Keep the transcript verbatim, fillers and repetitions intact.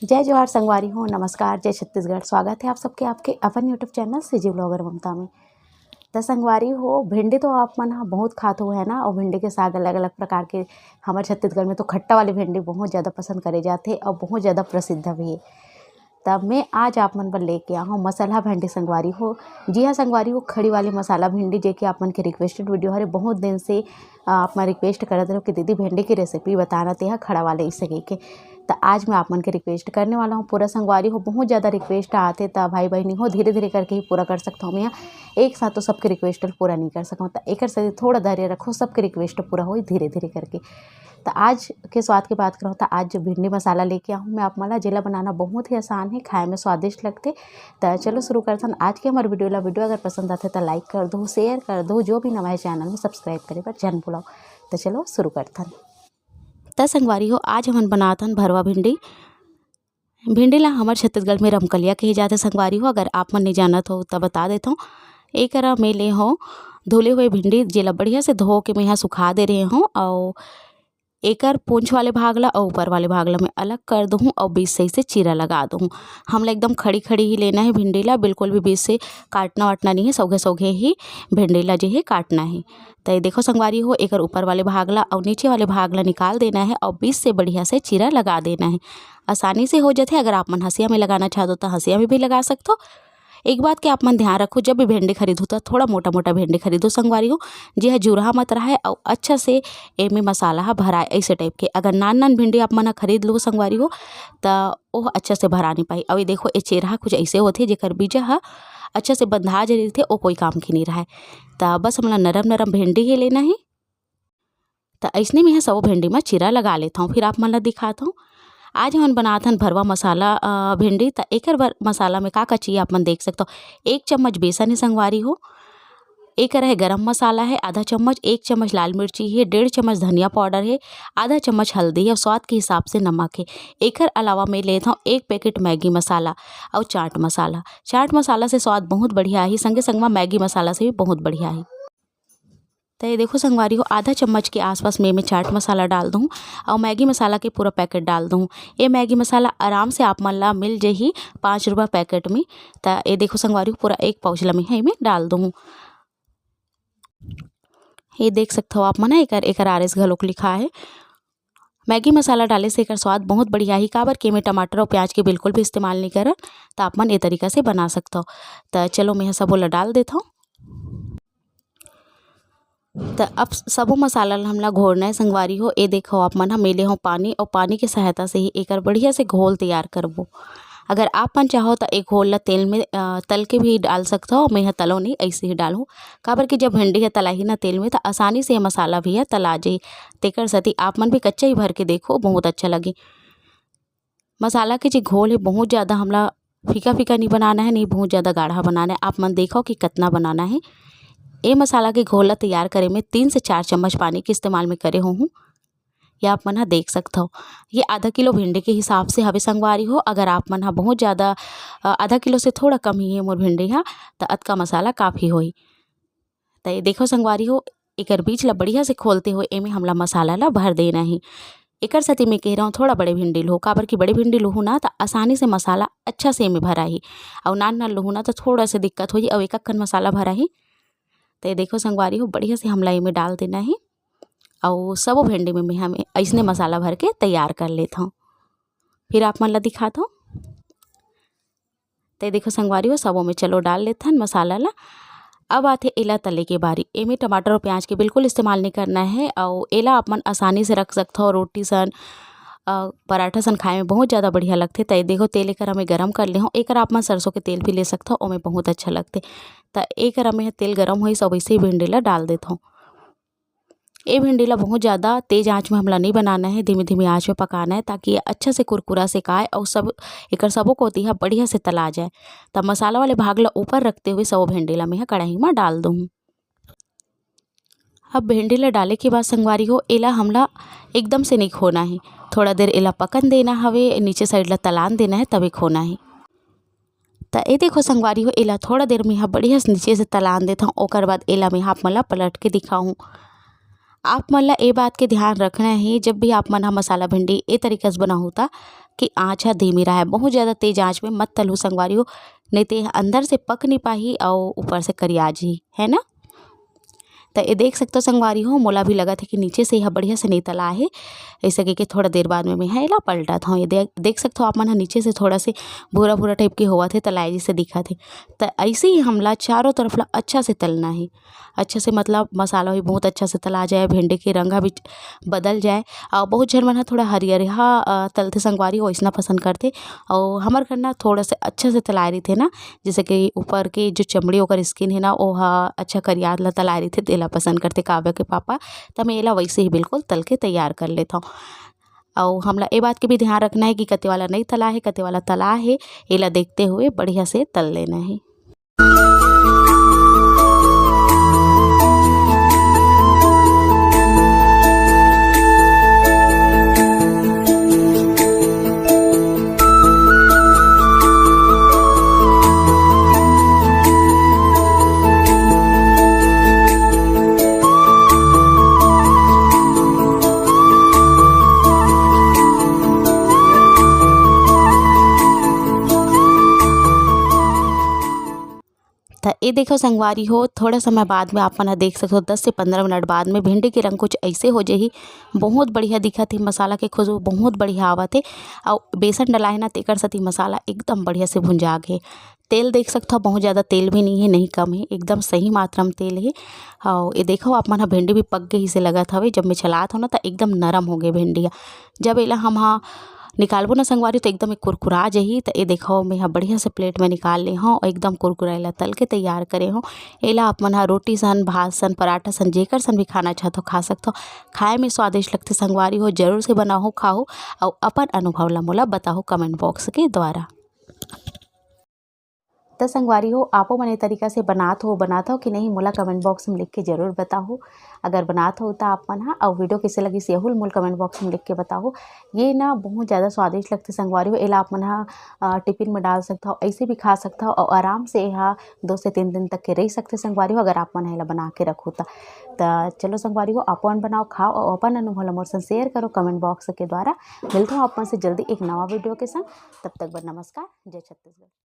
जय जोहार संगवारी हो, नमस्कार, जय छत्तीसगढ़। स्वागत है आप सबके आपके अपन YouTube चैनल सीजी ब्लॉगर ममता में। त संगवारी हो, भिंडी तो आप मन ह बहुत खात हो, है ना? और भिंडी के साग अलग-अलग प्रकार के, हमर छत्तीसगढ़ में तो खट्टा वाली भिंडी बहुत ज़्यादा पसंद करे जाथे और बहुत ज़्यादा प्रसिद्ध भी है। तब मैं आज आप मन बर लेके आहूँ मसाला भिंडी संगवारी हो। जी हाँ संगवारी हो, खड़ी वाली मसाला भिंडी, जे कि आप मन के रिक्वेस्टेड वीडियो हरे। बहुत दिन से, अ, आप मन रिक्वेस्ट करत रहो कि दीदी भिंडी की रेसिपी बताना, तेहा खड़ा वाले इसे के। त आज मैं आप मन के रिक्वेस्ट करने वाला हूँ पूरा संगवारी हो। बहुत ज़्यादा रिक्वेस्ट आते, त भाई बहनी हो, धीरे धीरे करके ही पूरा कर सकता हूँ मैं। एक साथ तो सबके रिक्वेस्ट पूरा नहीं कर सकूँ, त एकर से थोड़ा धैर्य रखो, सबके रिक्वेस्ट पूरा होई धीरे धीरे करके। त आज के स्वाद की बात करूँ, त आज जो भिंडी मसाला लेके आहूँ मैं आप मन ला, जेला बनाना बहुत ही आसान है, खाए में स्वादिष्ट लगथे। त चलो शुरू करथन आज के हमारे वीडियो ला। वीडियो अगर पसंद आथे त लाइक कर दो, शेयर कर दो, जो भी नवा है चैनल में सब्सक्राइब करे बर झन भुलाओ। त चलो शुरू करथन। त संगवारी हो, आज हमन बनाथन भरवा भिंडी। भिंडी ला हमर छत्तीसगढ़ में रमकलिया कहे जाथे संगवारी हो। अगर आप मन नहीं जानत हो त बता देथव। एकरा मैं ले हो धुले हुए भिंडी, जेला बढ़िया से धो के मैं हा सुखा दे रहे हूँ। और एकर पूंछ वाले भाग ला और ऊपर वाले भाग ला मैं अलग कर दूँ और बीच से इसे चीरा लगा दूँ। हमला एकदम खड़ी खड़ी ही लेना है भिंडी ला, बिल्कुल भी बीच से काटना वाटना नहीं है, सौघे सौघे ही भिंडी ला जे है काटना है। त ये देखो संगवारी हो, एकर ऊपर वाले भाग ला और नीचे वाले भाग ला निकाल देना है और बीच से बढ़िया से चीरा लगा देना है। आसानी से हो जाथे। अगर आप मन हंसिया में लगाना चाहत हो त हंसिया में भी लगा सकत हो। एक बात के आप मन ध्यान रखो, जब भी भिंडी खरीदो त थोड़ा मोटा मोटा भिंडी खरीदो संगवारी हो, जे ह जुरहा मत रहे और अच्छा से एमे मसाला ह भराए, ऐसे टाइप के। अगर नान नान भिंडी आप मन ह खरीद लो संगवारी हो, त ओह अच्छा से भरा नहीं पाई। और ये देखो, ये चेरहा कुछ ऐसे होथे, जेकर बीजा ह अच्छा से बंधा जे रहिथे, ओ कोई काम के नहीं रहे। त बस हमला नरम नरम भिंडी ही लेना है। त अइसने में ह सबो भिंडी म चीरा लगा लेथव, फिर आप मन ल दिखाथव। आज हमन बनाथन भरवा मसाला, अ, भिंडी। त एकर बर मसाला में का का चाहिए आप मन देख सकथव। एक चम्मच बेसन है संगवारी हो, एक रहे गरम मसाला है आधा चम्मच, एक चम्मच लाल मिर्ची है, डेढ़ चम्मच धनिया पाउडर है, आधा चम्मच हल्दी है और स्वाद के हिसाब से नमक है। एकर अलावा मैं लेथव एक पैकेट मैगी मसाला और चाट मसाला। चाट मसाला से स्वाद बहुत बढ़िया आही, संगे संग म मैगी मसाला से भी बहुत बढ़िया आही। त ये देखो संगवारी हो, आधा चम्मच के आसपास में मैं चाट मसाला डाल दूँ और मैगी मसाला के पूरा पैकेट डाल दूँ। ये मैगी मसाला आराम से आप मन ला मिल जही पाँच रुपया पैकेट में। त ये देखो संगवारी हो, पूरा एक पाउच ला मैं ह एमे डाल दूँ। ये देख सकथव आप मन ह, एकर, एकर आर एस घलोक लिखा है। मैगी मसाला डाले से एकर स्वाद बहुत बढ़िया ही, काबर के एमे टमाटर और प्याज के बिल्कुल भी इस्तेमाल नहीं करन। त आप मन ए तरीका से बना सकथव। त चलो, मैं ह सबो ला डाल देथव। त अब सबो मसाला ला हमला घोरना है संगवारी हो। ए देखो, आप मन ह, मैं ले हव पानी और पानी के सहायता से ही एकर बढ़िया से घोल तैयार करबो। अगर आप मन चाहो त ए घोल ला तेल में, अ, तल के भी डाल सकथव। मैं ह तलो नहीं, ऐसे ही डालहूँ, काबर कि जब भिंडी ह तलाही ना तेल में, त आसानी से ये मसाला भी ह तला जाही। तेकर सेती आप मन भी कच्चा ही भर के देखो, बहुत अच्छा लगे। मसाला के जे घोल है, बहुत ज़्यादा हमला फीका फीका नहीं बनाना है, नहीं बहुत ज़्यादा गाढ़ा बनाना है। आप मन देखो कि कितना बनाना है। ए मसाला के घोल ला तैयार करे में तीन से चार चम्मच पानी के इस्तेमाल में करे होहूँ, या आप मन ह देख सकथव। ये आधा किलो भिंडी के हिसाब से हवे संगवारी हो। अगर आप मन ह बहुत ज़्यादा, अ, आधा किलो से थोड़ा कम ही है मोर भिंडी ह, त अतका मसाला काफ़ी होही। त ये देखो संगवारी हो, एकर बीज ला बढ़िया से खोलते हुए एमे हमला मसाला ला भर देना ही। एकर सेती मैं कह रहा हूँ, थोड़ा बड़े भिंडी लो, काबर कि बड़े भिंडी लोहू ना, त आसानी से मसाला अच्छा से एमे भराही। अउ नान नान लोहू ना, त थोड़ा से दिक्कत होही, अउ एक अक्कन मसाला भराही। त ये देखो संगवारी हो, बढ़िया से हमला एमे डाल देना ही। अउ सबो भिंडी में मैं हमें अइसने मसाला भर के तैयार कर लेत हूँ। फिर आप मन ला दिखात हूँ। त ये देखो संगवारी हो, सबो में चलो डाल लेथन मसाला ला। अब आथे एला तले के बारी। एमे टमाटर और प्याज के बिल्कुल इस्तेमाल नहीं करना है, अउ एला आप मन आसानी से रख सकथव रोटी सन, अ, पराठा सन खाए में बहुत ज़्यादा बढ़िया लगथे। त ये देखो, तेल एकर हमें गरम कर ले हूँ। एकर आप मन सरसों के तेल भी ले सकथव, ओमे बहुत अच्छा लगथे। त एकर हमें तेल गरम होइस, अब इसे भिंडी ला डाल देथव। ए भिंडी ला बहुत ज़्यादा तेज आंच में हमला नहीं बनाना है, धीमी-धीमी आंच में पकाना है, ताकि ये अच्छा से कुरकुरा सेकाए अउ सब एकर सबो कोती ह बढ़िया से तला जाए। त मसाला वाले भाग ला ऊपर रखते हुए सबो भिंडी ला मैं ह कढ़ाई में डाल दूँ। अब भिंडी ला डाले के बाद संगवारी हो, एला हमला एकदम से नहीं खोना है, थोड़ा देर एला पकन देना हवे, नीचे साइड ला तलान देना है, तबे खोना है। त ए देखो संगवारी हो, एला थोड़ा देर में ह बढ़िया से नीचे से तलान देथव, ओकर बाद एला मैं ह आप मन ला पलट के दिखाहूँ। आप मन ला ए बात के ध्यान रखना हे, जब भी आप मन ह मसाला भिंडी ए तरीका से बनाहू त, कि आँच ह धीमी रहय, बहुत ज़्यादा तेज आँच में मत तलहू संगवारी हो, नहीं ते अंदर से पक नहीं पाही अउ ऊपर से करिया जही, है ना। त ये देख सकथो संगवारी हो, मोला भी लगत हे कि नीचे से यह बढ़िया से नहीं तला हे। ऐसे कहिके थोड़ा देर बाद में मैं ह एला पलटत हौं। ये दे-, देख सकथो आप मन ह, नीचे से थोड़ा से भूरा भूरा टाइप के होवत हे, तलाय जैसे दिखत हे। त ऐसे ही हमला चारों तरफ ला अच्छा से तलना हे। अच्छा से मतलब मसाला भी बहुत अच्छा से तला जाए, भिंडी के रंग ह भी बदल जाए। और बहुत झन मन ह थोड़ा हरियरहा, अ, तलथे संगवारी हो, वैसना पसंद करथे। और हमर घर ना थोड़ा से अच्छा से तलाय रहिथे ना, जैसे कि ऊपर के जो चमड़ी ओकर स्किन हे ना, ओहा अच्छा करियात ला तलाय रहिथे, तेला पसंद करथे काव्या के पापा। त मैं एला वैसे ही बिल्कुल तल के तैयार कर लेथौं। अउ हमला ए बात के भी ध्यान रखना हे कि कते वाला नहीं तला हे, कते वाला तला हे, एला देखते हुए बढ़िया से तल लेना हे। त ये देखो संगवारी हो, थोड़ा समय बाद में आप मन ह देख सकथो, दस से पंद्रह मिनट बाद में भिंडी के रंग कुछ ऐसे हो जाही। बहुत बढ़िया दिखत हे, मसाला के खुशबू बहुत बढ़िया आवत हे। अउ बेसन डलाए ना, तेकर सेती मसाला एकदम बढ़िया से भुंजा गे। तेल देख सकथो, बहुत ज़्यादा तेल भी नहीं है, नहीं कम है, एकदम सही मात्रा में तेल है। अउ ये देखो, आप मन ह भिंडी भी पक गई से लगत हवे। जब मैं चलात हौं ना, त एकदम नरम हो गए भिंडी ह। जब एला हम ह निकालबो ना संगवारी, त एकदम कुरकुरा जही। त ये देखो, मैं ह बढ़िया से प्लेट में निकाल ले हौं, एकदम कुरकुरा एला तल के तैयार करे हौं। एला आप मन ह रोटी सन, भात सन, पराठा सन, जेकर सन भी खाना चाहत हो, खा सकत हो। खाए में स्वादिष्ट लगथे संगवारी हो, जरूर से बनाओ, खाओ, अउ अपन अनुभव ला मोला बताओ कमेंट बॉक्स के द्वारा। त संगवारी हो, आपो मन ए तरीका से बनात हो, बनात हो कि नहीं, मोला कमेंट बॉक्स में लिख के जरूर बताओ। अगर बनात हो त आप मन ह, अउ वीडियो कैसे लगिस, यहू ल मोला कमेंट बॉक्स में लिख के बताओ। ये ना बहुत ज़्यादा स्वादिष्ट लगथे संगवारी हो। एला आप मन ह, अ, टिफिन में डाल सकत हो, ऐसे भी खा सकत हो, अउ आराम से एहा दो से तीन दिन तक के रह सकथे संगवारी हो, अगर आप मन ह एला बना के रखो त। त चलो संगवारी हो, आपो मन बनाओ, खाओ, अउ अपन अनुभव ला मोर संग शेयर करो कमेंट बॉक्स के द्वारा। मिलत हौं आप मन से जल्दी एक नवा वीडियो के संग। तब तक बर नमस्कार, जय छत्तीसगढ़।